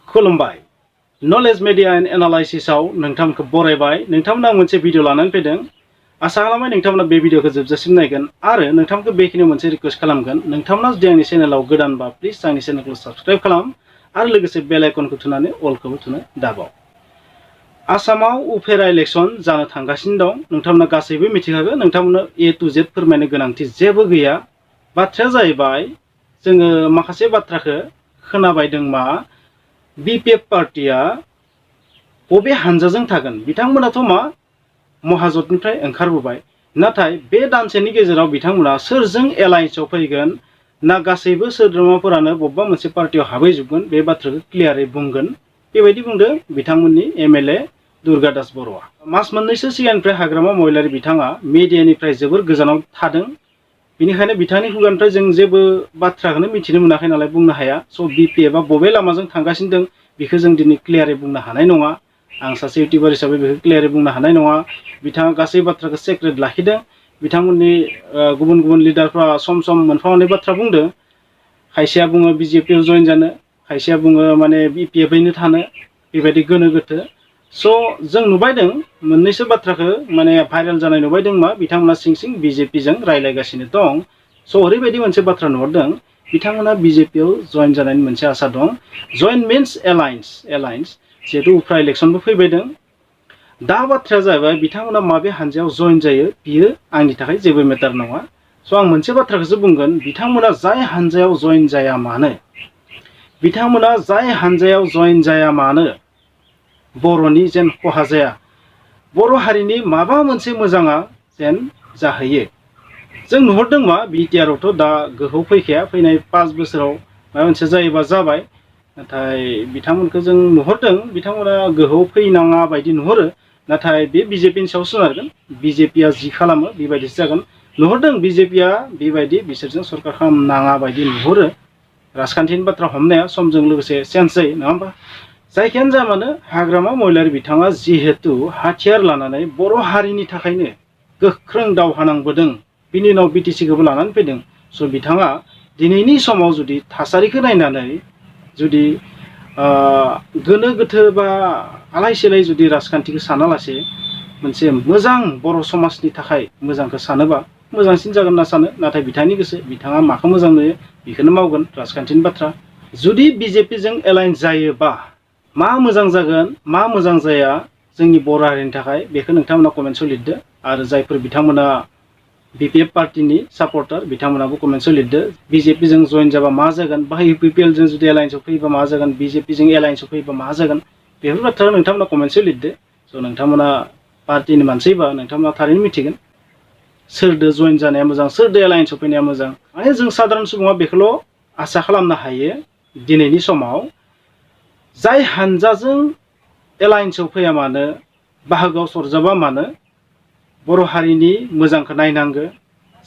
खुलुमबाय knowledge media and एनालाइसिसआव नोंथांमोनखौ बरायबाय। नोंथांमोना मोनसे भिडिअ लानानै फैदों। आसा खालामो नोंथांमोना बे भिडिअखौ जोबजासिम नायगोन आरो नोंथांमोनखौ बेखिनियाव मोनसे रिक्वेस्ट खालामगोन। नोंथांमोना जुदि आंनि चेनेलाव गोदानबा प्लिज आंनि चेनेलखौ साबस्क्राइब खालाम आरो लोगोसे बेल आइकनखौ थुनानै अलखौबो थुनो दाबाव। आसामाव उफेरा इलेक्शन जानो थांगासिनो दं। नोंथांमोना गासैबो मिथिखागौ। नोंथांमोना ए टु जेड फोरमायनो गोनांथि जेबो गैया। बाथ्राया जाहैबाय जोङो माखासे बाथ्राखौ खोनाबायदों मा बीपीएफ पार्टिया बबे हानजाजों थागोन। बिथांमोनाथ' मा महाजोतनिफ्राय ओंखारबोबाय, नाथाय बे दानसेनि गेजेराव बिथांमोना सोरजों एलायन्सआव फैगोन ना गासैबो सोद्रोमाफोरानो बबेबा मोनसे पार्टियाव हाबहैजोबगोन बे बाथ्राखौ क्लियारै बुंगोन। बेबायदि बुंदों बिथांमोननि एमएलए दुर्गा दास बर'आ। मास मोननैसो सिगांनिफ्राय हाग्रामा महिलारी बिथाङा मिडियानिफ्राय जोबोर गोजानाव थादों। बेनिखायनो बिथांनि खुगानिफ्राय जों जेबो बाथ्राखौनो मिथिनो मोनाखै नालाय बुंनो हाया। स' बीपीएफआ बबे लामाजों थांगासिनो दं बेखौ जों दिनै क्लियारै बुंनो हानाय नङा। आं सासे इउटिउबार हिसाबै बेखौ क्लियारै बुंनो हानाय नङा। बिथाङा गासै बाथ्राखौ सिक्रेट लाखिदों। बिथांमोननि गुबुन गुबुन लिडारफ्रा सम सम मोनफा मोननै बाथ्रा बुंदों। खायसेया बुङो बिजेपिआव जइन जानो, खायसेया बुङो माने बीपीएफैनो थानो, बेबायदि गोनो गोथो। स' जों नुबायदों मोननैसो बाथ्राखौ माने भाइरेल जानाय नुबायदों मा बिथांमोना सिं सिं बिजेपिजों रायज्लायगासिनो दं। स' ओरैबायदि मोनसे बाथ्रा नुहरदों बिथांमोना बिजेपिआव जइन जानायनि मोनसे आसा दं। जइन मिन्स एलायन्स जिहेतु उफ्रा इलेक्शनबो फैबायदों। दा बाथ्राया जाहैबाय बिथांमोना माबे हानजायाव जइन जायो बियो आंनि थाखाय जेबो मेटार नङा। स' आं मोनसे बाथ्राखौसो बुंगोन, बिथांमोना जाय हानजायाव जइन जाया मानो, बिथांमोना जाय हानजायाव जइन जाया मानो बर'नि जेन खहा जाया, बर' हारिनि माबा मोनसे मोजाङा जेन जाहैयो। जों नुहरदों मा बिटिआरआवथ' दा गोहो फैखाया, फैनाय 5 बोसोराव माबा मोनसे जायोबा जाबाय। नाथाय बिथांमोनखौ जों नुहरदों बिथांमोना गोहोआव फैनाङा बायदि नुहरो। नाथाय बे बिजेपिनि सायाव सोनारगोन। बिजेपिया जि खालामो बेबायदिसो जागोन। नुहरदों बिजेपिया बेबायदि बिसोरजों सरकार खालामनाङा बायदि नुहरो। राजखान्थिनि बाथ्रा हमनाया समजों लोगोसे चेन्ज जायो, नङा होमबा? जायखियानो जा मानो हाग्रामा महिलारी बिथाङा जिहेतु हाथियार लानानै बर' हारिनि थाखायनो गोख्रों दावहा नांबोदों, बिनि उनाव बिटिसिखौबो लानानै फैदों। स' बिथाङा दिनैनि समाव जुदि थासारिखौ नायनानै जुदि गोनो गोथो बा आलाय सिलाय जुदि राजखान्थिखौ सानालासे मोनसे मोजां बर' समाजनि थाखाय मोजांखौ सानोबा मोजांसिन जागोन होनना सानो। नाथाय बिथांनि गोसो, बिथाङा माखौ मोजां नुयो बेखौनो मावगोन। राजखान्थिनि बाथ्रा जुदि बिजेपिजों एलायन्स जायोबा मा मोजां जागोन मा मोजां जाया जोंनि बर' हारिनि थाखाय बेखौ नोंथांमोना कमेन्टआव लिरदो। आरो जायफोर बिथांमोना बीपीएफ पार्टिनि सापर्टार बिथांमोनाबो कमेन्टआव लिरदो बिजेपिजों जइन जाबा मा जागोन, बा इउपिपिएलजों जुदि एलायन्सआव फैयोबा मा जागोन, बिजेपिजों एलायन्सआव फैयोबा मा जागोन, बेफोर बाथ्राखौ नोंथांमोना कमेन्टआव लिरदो। स' नोंथांमोना पार्टिनि मानसिबा नोंथांमोना थारैनो मिथिगोन सोरदो जइन जानाया मोजां, सोरदो एलायन्सआव फैनाया मोजां। माने जों साधारन सुबुङा बेखौल' आसा खालामनो हायो दिनैनि समाव जाय हानजाजों एलायन्सआव फैया मानो, बाहागोआव सरजाबा मानो, बर' हारिनि मोजांखौ नायनांगो।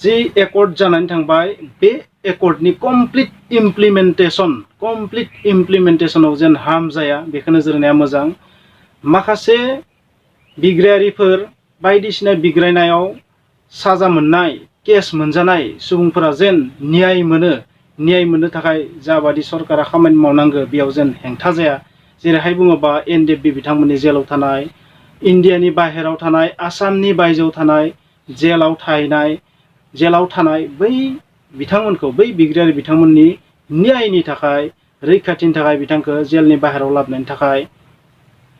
जि एकर्ड जानानै थांबाय बे एकर्डनि कमप्लिट इमप्लिमेन्टेसनाव जेन हार्म जाया बेखौ नोजोर होनाया मोजां। माखासे बिग्रायारिफोर बायदिसिना बिग्रायनायाव साजा मोननाय, केस मोनजानाय सुबुंफोरा जेन न्याय मोननो थाखाय जाबादि सरकारा खामानि मावनांगौ बेयाव जेन हेंथा जाया। जेरैहाय बुङोबा एनडिएफबि बिथांमोननि जेलाव थानाय, इन्डियानि बाहेराव थानाय, आसामनि बायजोआव थानाय, जेलाव थानाय बै बिथांमोनखौ, बै बिग्रायारि बिथांमोननि न्यायनि थाखाय, रैखाथिनि थाखाय, बिथांखौ जेलनि बाहेराव लाबोनायनि थाखाय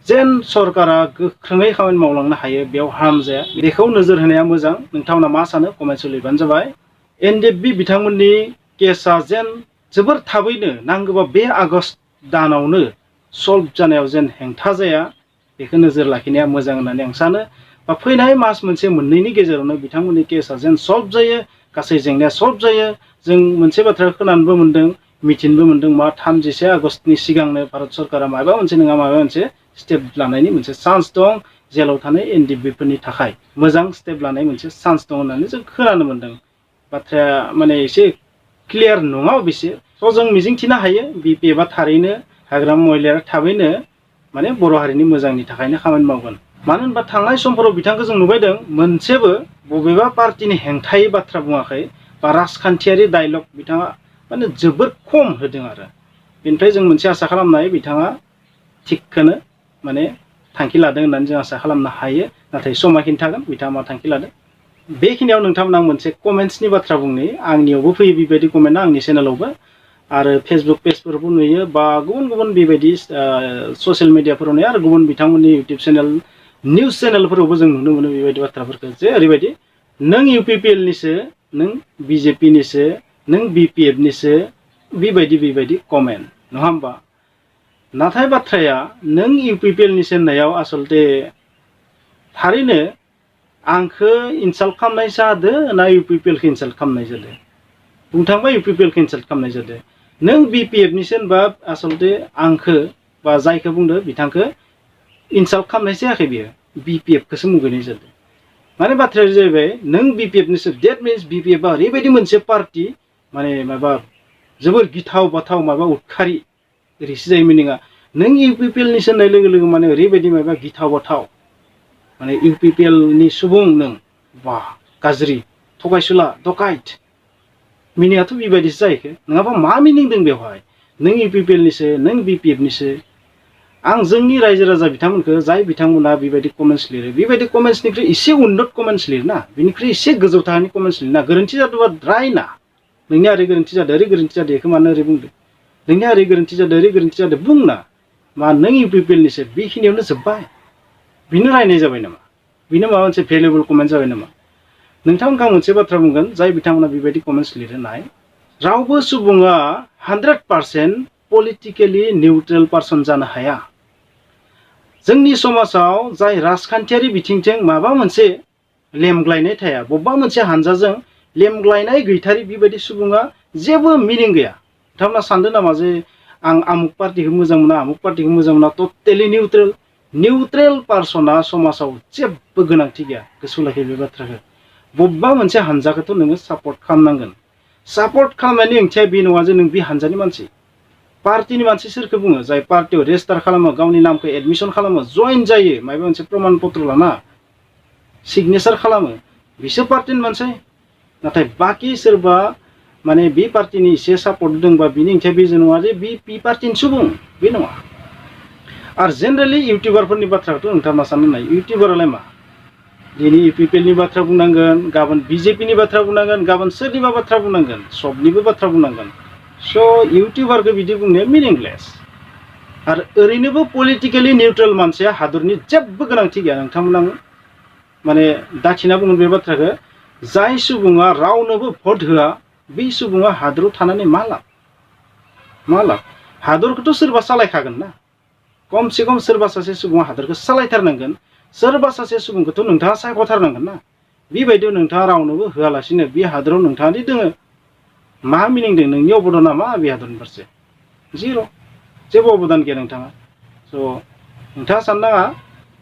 जेन सरकारा गोख्रोङै खामानि मावलांनो हायो, बेयाव हार्म जाया बेखौ नोजोर होनाया मोजां। नोंथांमोना मा सानो कमेन्टआव लिरबानो जाबाय। एनडिएफबि बिथांमोननि केसा जेन जोबोर थाबैनो नांगौबा बे आगस्ट दानावनो सल्भ जानायाव जेन हेंथा जाया बेखौ नोजोर लाखिनाया मोजां होननानै आं सानो। बा फैनाय मास मोनसे मोननैनि गेजेरावनो बिथांमोननि केसा जेन सल्भ जायो, गासै जेंनाया सल्भ जायो। जों मोनसे बाथ्राखौ खोनानोबो मोन्दों, मिथिनोबो मोन्दों मा 31 आगस्टनि सिगांनो भारत सरकारा माबा मोनसे नङा माबा मोनसे स्टेप लानायनि मोनसे चान्स दं। जेलाव थानाय एनडिएफबिफोरनि थाखाय मोजां स्टेप लानाय मोनसे चान्स दं होननानै जों खोनानो मोन्दों। बाथ्राया माने एसे क्लियार नङा अबयसे। स' जों मिजिंथिनो हायो बीपीएफआ थारैनो हाग्रामा महिलारिया थाबैनो माने बर' हारिनि मोजांनि थाखायनो खामानि मावगोन। मानो होनबा थांनाय समफोराव बिथांखौ जों नुबायदों मोनसेबो बबेबा पार्टिनि हेंथायै बाथ्रा बुङाखै बा राजखान्थियारि डायलग बिथाङा माने जोबोद खम होदों। आरो बेनिफ्राय जों मोनसे आसा खालामनाय बिथाङा थिगखौनो माने थांखि लादों होननानै जों आसा खालामनो हायो। नाथाय समा खिन्थागोन बिथाङा मा थांखि लादों। बेखिनियाव नोंथांमोना आं मोनसे कमेन्ट्सनि बाथ्रा बुंनि। आंनियावबो फैयो बेबायदि कमेन्टआ आंनि चेनेलावबो आरो फेसबुक पेजफोरावबो नुयो बा गुबुन गुबुन बेबायदि ससियेल मिडियाफोराव नुयो आरो गुबुन बिथांमोननि इउटुब चेनेल निउस चेनेलफोरावबो जों नुनो मोनो बेबायदि बाथ्राफोरखौ जे ओरैबायदि नों इउपिपिएलनिसो नों बिजेपिनिसो नों बिपिएफनिसो बेबायदि कमेन्ट नङा होमबा। नाथाय बाथ्राया नों इउपिपिएलनिसो होननायाव आसलते थारैनो आंखौ इनसाल्ट खालामनाय जादों ना इउपिपिएलखौ इनसाल्ट खालामनाय जादों। बुंनो थाङोबा इउपिपिएलखौ इनसाल्ट खालामनाय जादों। नों बिपिएफनिसो होनबा आसलते आंखौ बा जायखौ बुंदो बिथांखौ इनसाल्ट खालामनाय जायाखै बियो बिपिएफखौसो मुगैनाय जादों। माने बाथ्राया जाहैबाय नों बिपिएफनिसो डेट मिन्स बिपिएफआ ओरैबायदि मोनसे पार्टि माने माबा जोबोर गिथाव बाथाव माबा उदखारि ओरैसो जायो मिनिङा। नों इउपिपिएलनिसो होननाय लोगो लोगो माने ओरैबायदि माबा गिथाव बाथाव माने इउपिपिएलनि सुबुं नों बा गाज्रि थगायसुला डकाइट मिनिङाथ' बेबायदिसो जाहैखो नङाबा मा मिनिं दं बेवहाय। नों इउपिपिएलनिसो नों बिपिएफनिसो आं जोंनि रायजो राजा बिथांमोनखौ जाय बिथांमोना बेबायदि कमेन्ट्स लिरो बेबायदि कमेन्ट्सनिख्रुइ एसे उन्नत कमेन्ट्स लिरना बिनिख्रुइ एसे गोजौ थाखोनि कमेन्ट्स लिरना गोरोन्थि जादोंबा रायना नोंनिया ओरै गोरोन्थि जादों ओरै गोरोन्थि जादों बेखौ मानो ओरै बुंदों नोंनिया ओरै गोरोन्थि जादों ओरै गोरोन्थि जादों बुंना मा नों इउपिपिएलनिसो बेखिनियावनो जोब्बाय बिनो रायनाय जाबाय नामा बिनो माबा मोनसे भेलुएबल कमेन्ट जाबाय नामा। नोंथांमोनखौ आं मोनसे बाथ्रा बुंगोन जाय बिथांमोना बेबायदि कमेन्ट्स लिरनाय रावबो सुबुङा 100% पलिटिकेलि निउट्रेल पार्सन जानो हाया। जोंनि समाजाव जाय राजखान्थियारि बिथिंजों माबा मोनसे लेमग्लायनाय थाया बबेबा मोनसे हानजाजों लेमग्लायनाय गैथारि बेबायदि सुबुङा जेबो मिनिं गैया। बिथांमोना सानदों नामा जे आं आमुक पार्टिखौ मोजां मोना आमुक पार्टिखौ मोजां मोना टटेलि निउट्रेल पार्सना समाजाव जेबो गोनांथि गैया। गोसोआव लाखि बे बाथ्राखौ बबेबा मोनसे हानजाखौथ' नोङो सापर्ट खालामनांगोन। सापर्ट खालामनायनि ओंथिया बे नङा जे नों बे हानजानि मानसि पार्टिनि मानसि सोरखौ बुङो जाय पार्टियाव रेजिस्टार खालामो गावनि नामखौ एडमिसन खालामो जइन जायो माबा मोनसे प्रमाण पत्र लाना सिगनेचार खालामो बिसोर पार्टिनि मानसि। नाथाय बाखि सोरबा माने बे पार्टिनि एसे सापर्ट दंबा बिनि ओंथिया बे नङा जे बे पार्टिनि सुबुं बे नङा। आरो जेनेरेलि इउटिउबारफोरनि बाथ्राखौथ' नोंथाङा मा साननो नाय इउटिउबारालाय मा दिनै इउपिपिएलनि बाथ्रा बुंनांगोन गाबोन बिजेपिनि बाथ्रा बुंनांगोन गाबोन सोरनिबा बाथ्रा बुंनांगोन सबनिबो बाथ्रा बुंनांगोन। स' इउटिउबारखौ बिदि बुंनाया मिनिंलेस। आरो ओरैनोबो पलिटिकेलि निउट्रेल मानसिया हादरनि जेबो गोनांथि गैया। नोंथांमोना माने दाखिना बुंगोन बे बाथ्राखौ जाय सुबुङा रावनोबो भट होआ बै सुबुङा हादराव थानानै मा लाब हादरखौथ' सोरबा सालायखागोन ना खमसे खम सोरबा सासे सुबुङा हादरखौ सालायथारनांगोन सोरबा सासे सुबुंखौथ' नोंथाङा सायख'थारनांगोन ना। बेबायदियाव नोंथाङा रावनोबो होआलासिनो बे हादराव नोंथाङा दि दोङो मा मिनिं दं नोंनि अबदाना मा बे हादरनि फारसे जिर' जेबो अबदान गैया नोंथाङा। स' नोंथाङा साननाङा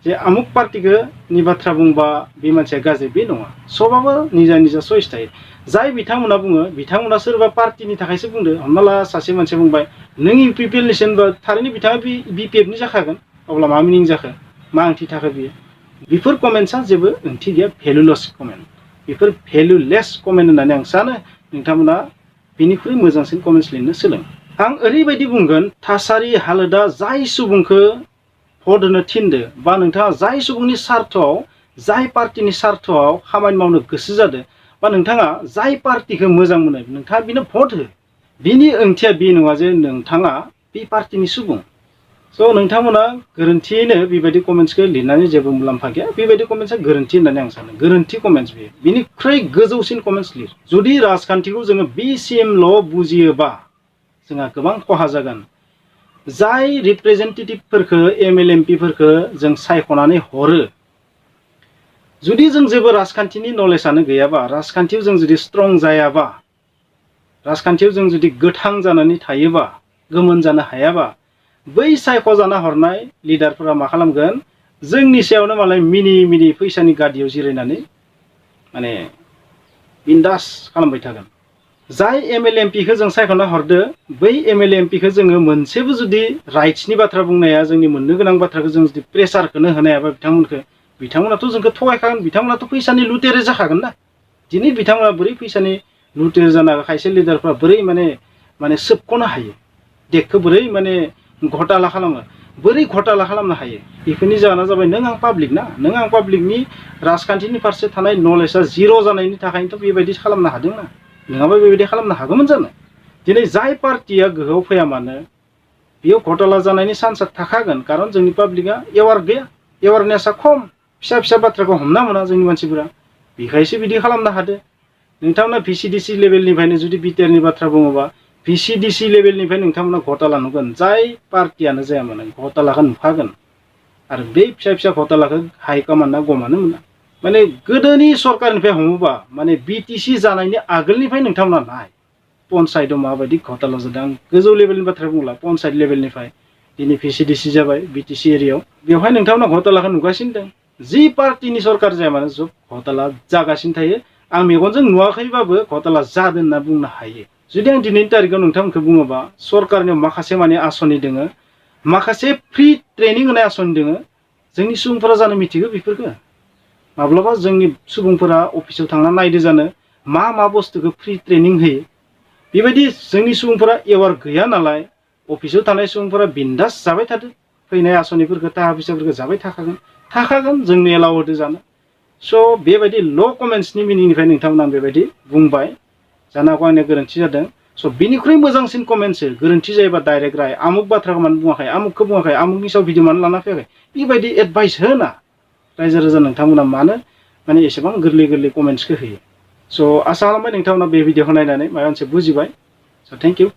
जे आमुक पार्टिखौनि बाथ्रा बुंबा बे मानसिया गाज्रि बे नङा। सबाबो निजा चइस थायो। जाय बिथांमोना बुङो बिथांमोना सोरबा पार्टिनि थाखायसो बुंदो। हमना ला सासे मानसिया बुंबाय नों इउपिपिएलनिसो होनबा थारैनो बिथाङा बिपिएफनि जाखागोन अब्ला मा मिनिं जाखो मा ओंथि थाखो बियो। बेफोर कमेन्ट्सआ जेबो ओंथि गैया भेलुलेस कमेन्ट बेफोर भेलुलेस कमेन्ट होननानै आं सानो। नोंथांमोना बेनिख्रुइ मोजांसिन कमेन्ट्स लिरनो सोलों। आं ओरैबायदि बुंगोन थासारि हालोदा जाय सुबुंखौ भट होनो थिनदो बा नोंथाङा जाय सुबुंनि सार्थआव जाय पार्टिनि सार्थआव खामानि मावनो गोसो जादों बा नोंथाङा जाय पार्टिखौ मोजां मोनो नोंथाङा बिनो भट हो। बिनि ओंथिया बे नङा जे नोंथाङा बे पार्टिनि सुबुं। स' नोंथांमोना गोरोन्थियैनो बेबायदि कमेन्ट्सखौ लिरनानै जेबो मुलाम्फा गैया। बेबायदि कमेन्ट्सआ गोरोन्थि होननानै आं सानो गोरोन्थि कमेन्ट्स बेयो। बिनिख्रुइ गोजौसिन कमेन्ट्स लिर। जुदि राजखान्थिखौ जोङो बिसिमल' बुजियोबा जोंहा गोबां खहा जागोन। जाय रिप्रेजेन्टेटिभफोरखौ एमएलए एमपिफोरखौ जों सायख'नानै हरो जुदि जों जेबो राजखान्थिनि नलेजआनो गैयाबा राजखान्थियाव जों जुदि स्ट्रं जायाबा राजखान्थियाव जों जुदि गोथां जानानै थायोबा गोमोन जानो हायाबा बै सायख'जाना हरनाय लिडारफोरा मा खालामगोन जोंनि सायावनो मालाय मिनि फैसानि गादियाव जिरायनानै माने बिन्दास खालामबाय थागोन। जाय एमएलए एमपिखौ जों सायख'ना हरदो बै एमएलए एमपिखौ जोङो मोनसेबो जुदि राइट्सनि बाथ्रा बुंनाया जोंनि मोननो गोनां बाथ्राखौ जों जुदि प्रेसारखौनो होनो हायाबा बिथांमोनाथ' जोंखौ थगायखागोन। बिथांमोनाथ' फैसानि लुटेरे जाखागोन ना। दिनै बिथांमोना बोरै फैसानि लुटेरे जाना खायसे लिडारफ्रा बोरै माने सोबख'नो हायो देगखौ बोरै माने घटाला खालामो। बोरै घटाला खालामनो हायो बेफोरनि जाहोना जाबाय नों आं पाब्लिक ना नों आं पाब्लिकनि राजखान्थिनि फारसे थानाय नलेजआ जिर' जानायनि थाखायनोथ' बेबायदि खालामनो हादों ना नङाबा बेबायदि खालामनो हागौमोन जानो दिनै जाय पार्टिया गोहोआव फैया मानो बेयाव घटाला जानायनि चान्सआ थाखागोन खारन जोंनि पाब्लिकआ एवार गैया एवारनेसआ खम फिसा फिसा बाथ्राखौ हमना मोना जोंनि मानसिफोरा बेखायसो बिदि खालामनो हादो नोंथांमोना VCDC लेभेलनिफ्रायनो जुदि बिटिआरनि बाथ्रा बुङोबा VCDC लेभेलनिफ्राय नोंथांमोना घटाला नुगोन जाय पार्टियानो जाया मानो घटालाखौ नुखागोन आरो बे फिसा फिसा घटालाखौ हाइकमान्डआ गमानो मोना माने गोदोनि सरकारनिफ्राय हमोबा माने BTC जानायनि आगोलनिफ्राय नोंथांमोना नाय पन्सायतआव माबायदि घटाला जादों आं गोजौ लेभेलनि बाथ्रा बुंला पन्सायत लेभेलनिफ्राय दिनै VCDC जाबाय BTC एरियायाव बेवहाय नोंथांमोना घटालाखौ नुगासिनो दं जि पार्टिनि सरकार जाया मानो जब घटाला जागासिनो थायो आं मेगनजों नुवाखैबाबो घटाला जादों होनना बुंनो हायो जुदि आं दिनैनि तारिखाव नोंथांमोनखौ बुङोबा सरकारनियाव माखासे माने आसनि दोङो माखासे फ्रि ट्रेनिं होनाय आसनि दोङो जोंनि सुबुंफोरा जानो मिथिगौ बेफोरखौ माब्लाबा जोंनि सुबुंफोरा अफिसाव थांना नायदो जानो मा बुस्थुखौ फ्रि ट्रेनिं होयो बेबायदि जोंनि सुबुंफोरा एवार गैया नालाय अफिसाव थानाय सुबुंफोरा बिन्दास जाबाय थादों फैनाय आसनिफोरखौ थाखा फैसाफोरखौ जाबाय थाखागोन जोंनो एलाव होदो जानो स' बेबायदि ल' कमेन्ट्सनि मिनिंनिफ्राय नोंथांमोना बेबायदि बुंबाय जानो हागौ आंनिया गोरोन्थि जादों स' बिनिख्रुइ मोजांसिन कमेन्टसो गोरोन्थि जायोबा डाइरेक्ट राय आमुक बाथ्राखौ मानो बुङाखै आमुकखौ बुङाखै आमुकनि सायाव भिडिअ मानो लाना फैयाखै बेबायदि एडभाइस होना रायजो राजा नोंथांमोना मानो माने एसेबां गोरलै कमेन्ट्सखौ होयो स' आसा खालामबाय नोंथांमोना बे भिडिअखौ नायनानै माबा मोनसे बुजिबाय स' थेंक इउ